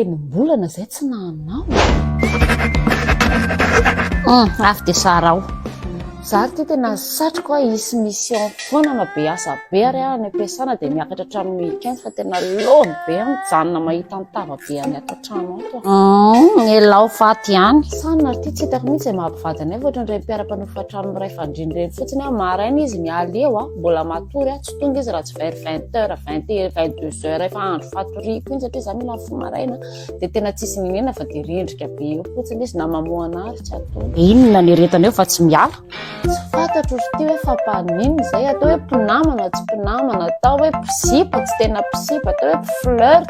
Enim-bolana izay tsy nahanao. Hum, avy dia sarao. Za ary ty tena satriko a hisy mission foana na be asa be ary aho any am-piasana dia miakatra hatramin'ny week-end fa tena lôny be aho mijanona mahita ny tava be any ato an-trano ato. Hum, elao faty ihany. Sanina ary ty tsy hitako mihitsy izay maha-mpivady anay fa ohatran'ireny mpiara-mpanofa trano miray fandriana ireny fotsiny aho. Maraina izy miala eo a, mbola matory aho, tsy tonga izy raha tsy vers 20 heures, 21, 22 heures efa andro fatoriako iny satria za mila mifoha maraina dia tena tsisy ninena fa dia rendrika be eo fotsiny izy na mamoana ary tsy ataony. Inona ny aretina eo fa tsy miala? Tsy fantatro ry ty hoe fampaninona izay atao hoe mpinamana tsy mpinamana atao hoe mpisipa tsy tena mpisipa atao hoe mpiflirt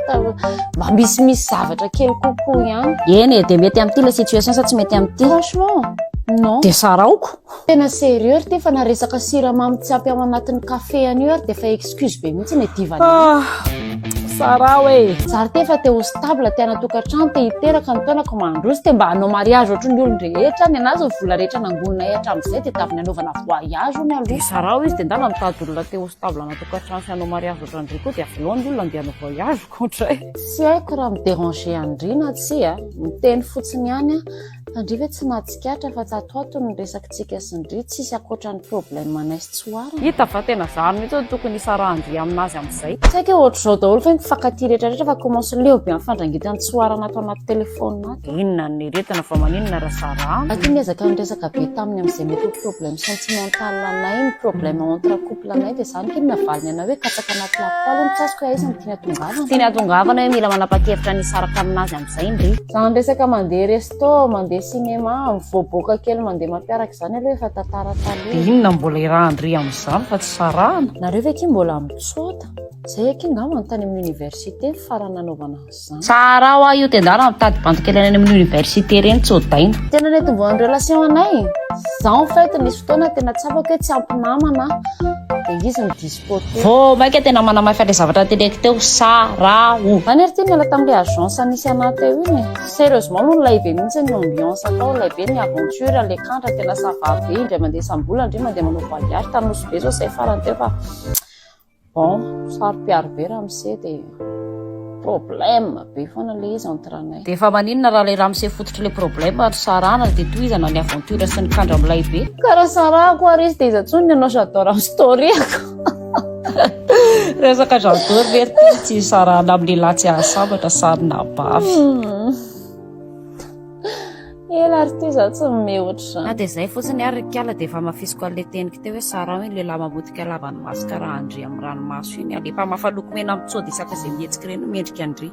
mba misimisy zavatra kely kokoa ihany. Eny e, dia mety amin'ity ilay situation sa tsy mety amin'ity? Franchement, non. Dia saraoko. Tena sérieux ry ty fa na resaka siramamy tsy ampy ao anatin'ny café an'io ary dia efa excuse be mihitsy ny divany. Ah, Sarah e. Za ry ty efa te ho stable, te hanatokantrano, te hiteraka ny taonako mandroso, te mba hanao mariage ohatry ny olon-drehetra, ny anazy ny vola rehetra nangoninay hatramin'izay dia taviny hanaovana voyage hono aloha. Dia Sarah hoy izy dia ndana mitady olona te ho stable hanatokantrano sy hanao mariage ohatran-dry koa dia avelao ny olona andeha hanao voyage koa indray. Tsy haiko raha mi-déranger an-dry na tsia, miteny fotsiny ihany aho. Fa ndry ve tsy nahatsikaritra fa tsy atoato ny resakitsika sy ndry, tsisy akoatran'ny problème anay sy tsy oharana. Hita fa tena zany mihitsy no tokony hisarahan-dry aminazy amin'izay. Tsy haiko hoe ohatr'izao daholo ve ny mpifankatia rehetra rehetra fa commence leo be amin'ny fandrangitan'ny tsy oharana ato anaty téléphone ato. Inona ny aretina fa maninona raha sarahana? Za ty niezaka niresaka be taminy amin'izay mety ho problème sentimental anay, ny problème entre couple anay dia zany k'inona valiny anao hoe katsaka anaty lapoaly hono tsy azoko hoe aiza no tiany atongavana. Tiany atongavana hoe mila manapa-kevitra ny hisaraka aminazy amin'izay ndry. Zany resaka mandeha resto, mandeha cinéma, mivoaboaka kely mandeha mampiaraka izany aloha efa tantara taloha. Dia inona no mbola irahan-dry amin'izany fa tsy sarahana? Nareo ve akia mbola mitsota? Zay akia angamba ny tany amin'ny université ny farany nanaovana an'izany. Tsara hoa io tendana mitady bandy kely any amin'ny université ireny tsodaina. Tena nitomboan'ny relation anay. Za en fait nisy fotoana tena tsapako hoe tsy ampy namana aho dia izy no dispo teo. Vao maika tena manamafy an'ilay zavatra teneniko teo Sarah o. Zany ary ty niala tamin'ilay agence nisy anah teo iny e. Sérieusement aloha nilay be mihitsy ny ambiance tao, nilay be ny aventure, le kandra tena ça va be, indray mandeha isam-bolana, indray mandeha manao voyage, tany Nosy Be zao zay farany teo fa bon, saro-piaro be ramose dia problème be foana le izy entre anay. Dia efa maninona raha ilay ramose fototr'ilay problème no sarahana dia tohizana ny aventure sy ny kandra milay be. Ka raha sarahako ary izy dia iza intsony ny hanao j'adore amin'ny story-ako. Resaka j'adore ve ry ty tsy sarahana amin'ny lehilahy tsy ahasambatra sarina bavy. Ela ary ty za tsy mimehy ohatr'izany. Na dia izay fotsiny ary ry kala dia efa hamafisiko an'ilay teniko teo hoe sarao iny lehilahy mamotika lava ny maso karaha an-dry amin'ny ranomaso iny. Alefa mamafa lokomena mitsoda isaka izay mihetsika ireny no mendrika an-dry.